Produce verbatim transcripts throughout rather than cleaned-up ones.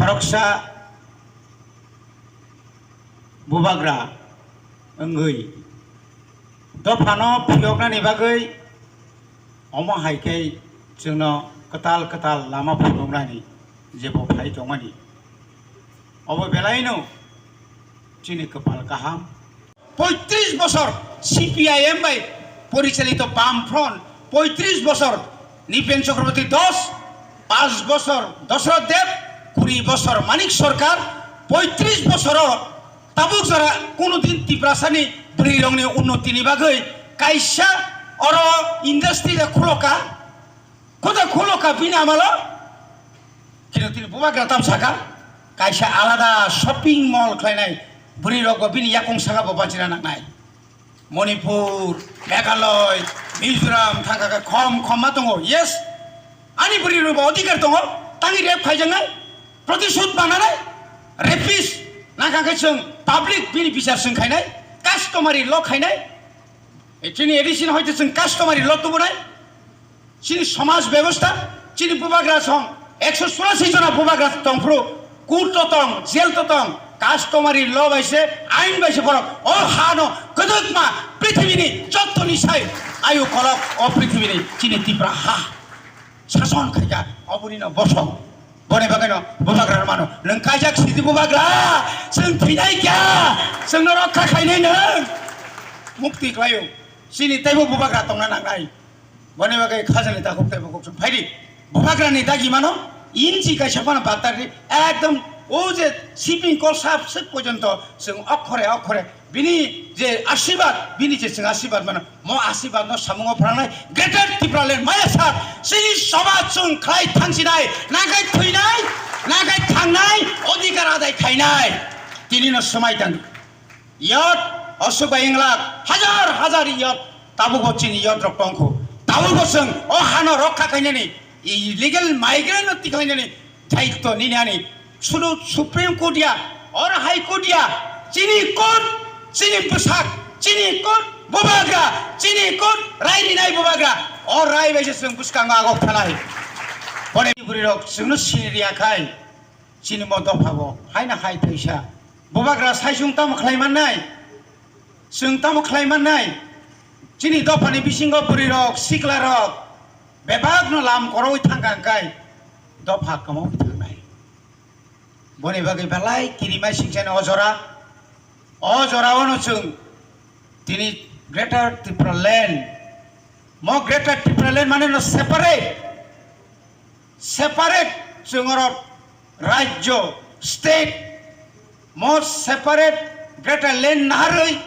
Khoroksa bubagra wngwi dophano phiyoknani bagwi omo hai khe chwngno kwtal kwtal lama phunuknani je bo phai tongmani, obo belaino chini kwpal kaham. Poitris bosor C P I M bai porichalito Bam Front, poitris bosor Nipen Chakraborty dos, pas bosor Dosroth Deb, kuri bosor Manik Sarkar, poitris bosoro tabuk jora kuno din Tiprasani bwrwirokni unnotini bagwi kaisa oro industry rok khuloka, khuda khuloka bini amalo. Kintu tini bubagra tam saka, kaisa alada shopping mall khlainai bwrwirokbo bini yakung saka bo bachina nangnai. Manipur, Meghalaya, Mizoram thangkha khe khom khom ma tongo. Yes, ani bwrwirokbo adhikar tongo, tangwi rape khaijaknai, protishodh bananai, rapist nangkha khe chwng public bini bichar chwng khainai, customary law khainai. E chini A D C no hoite chwng customary law tubunai. Chini somaj bebostha, chini bubagra song ekso churasi jona bubagra tongphuru, court to tong, jail to tong, customary law bai se, ain bai se borok o ha no kwdwkma prithibini jottoni sai ayu kolok o prithibini chini Tipra ha sason khaika oboni no bosong. Boni bagwi no bubagra mano, nwng kaijak sidi bubagra, chwng thwinai kya, chwngno rokha khainai nwng, mukti khlaio, chini teibo bubagra tongna nangnai. Boni bagwi khajani takhuk tei bukhuk chwng phaidi. Bubagrani dagi mano inchi kaisa phano baktardi. Ekdom o je siping kol sap swk pojonto chwng okhore okhore bini je asibad, bini je chwng asibad mano, mo asibad no samungo phrangnai Greater Tipraland maya sak chini soba chwng khlai thangsinai, nagai thwinai, nagai thangnai, odhikar adai khainai. Tini no swmai tang. Yot, Ashok bai Inglak, hajar hajar yot, tabukbo chini yot rok tongkho. Tabukbo chwng o hano rokha khainani, illegal migrant no tikhlainani daitto nini ani. Sudu Supreme Court ya, or High Court ya, chini court, chini bwsak, chini court, bubagra, chini court, rai rinai bubagra, o rai bai se chwng bwskango agok thanai. Boni bwrwi rok chwngno sini riya khai. Chini mo dopha bo haino hai thaisa. Bubagra sai chwng tamo khlai mannai? Chwng tamo khlai mannai? Chini dophani bisingo bwrwi rok, sikla rok bebak no lam korowi thangkha hwnkhe dopha kwmawi thangnai. Boni bagwi belai kirimai singchani o jora. O jora o no chwng tini Greater Tipraland, mo Greater Tipraland mane no separate, separate chwng oro rajyo, state, mo separate Greater Land naharwi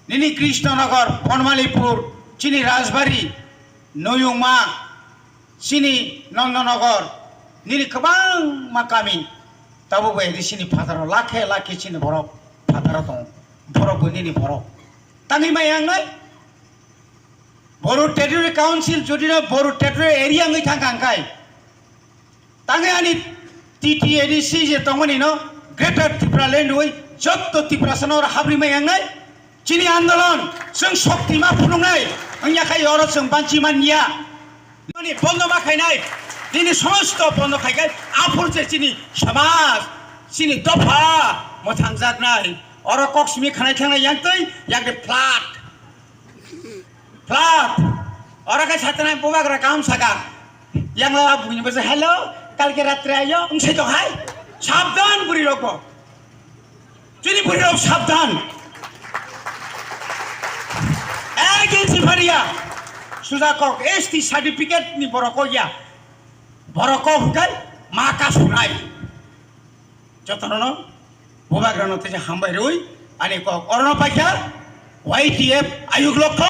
nini Krishnanagar, Bonmalipur, chini Rajbari, Noyungma, chini Nandanagar, nini kwbangma kami, tabukbo A D C ni phataro lakhe lakhe chini borok phataro tongo, borokbo nini borok. Tangwi maya wngnai? Boru Territory Council jodi no Boru Territory Area wngwi thangkha hwnkhe, tangwi ani T T A D C je tongmani no Greater Tipraland rwi jotto Tiprasa no oro habri maya wngnai? Chini andolon chwng shokti ma phunuknai wngya khai oro chwng banchi manya. Mani bondo ma khainai, nini somosto bondo khaikai aphuru je chini samaj, chini dopha mwthangjaknai. Oro kok simi khanai thangnai yang twi, yang de flat. Flat. Oro khe satnai bubagra kaham saka. Yang la buini bwsa, "Hello, kalke ratre ayo," wng sai tong hai. Sabdan bwrwi rok bo. Chini bwrwi rok sabdan. Ek inchi pharia. Suja kok S T certificate ni borok kok ya. Borok kok hwnkhe ma kasunai. Jotono no bubagrano teisa hambai rwi ani kok orono paikha Y T F ayuk lokho.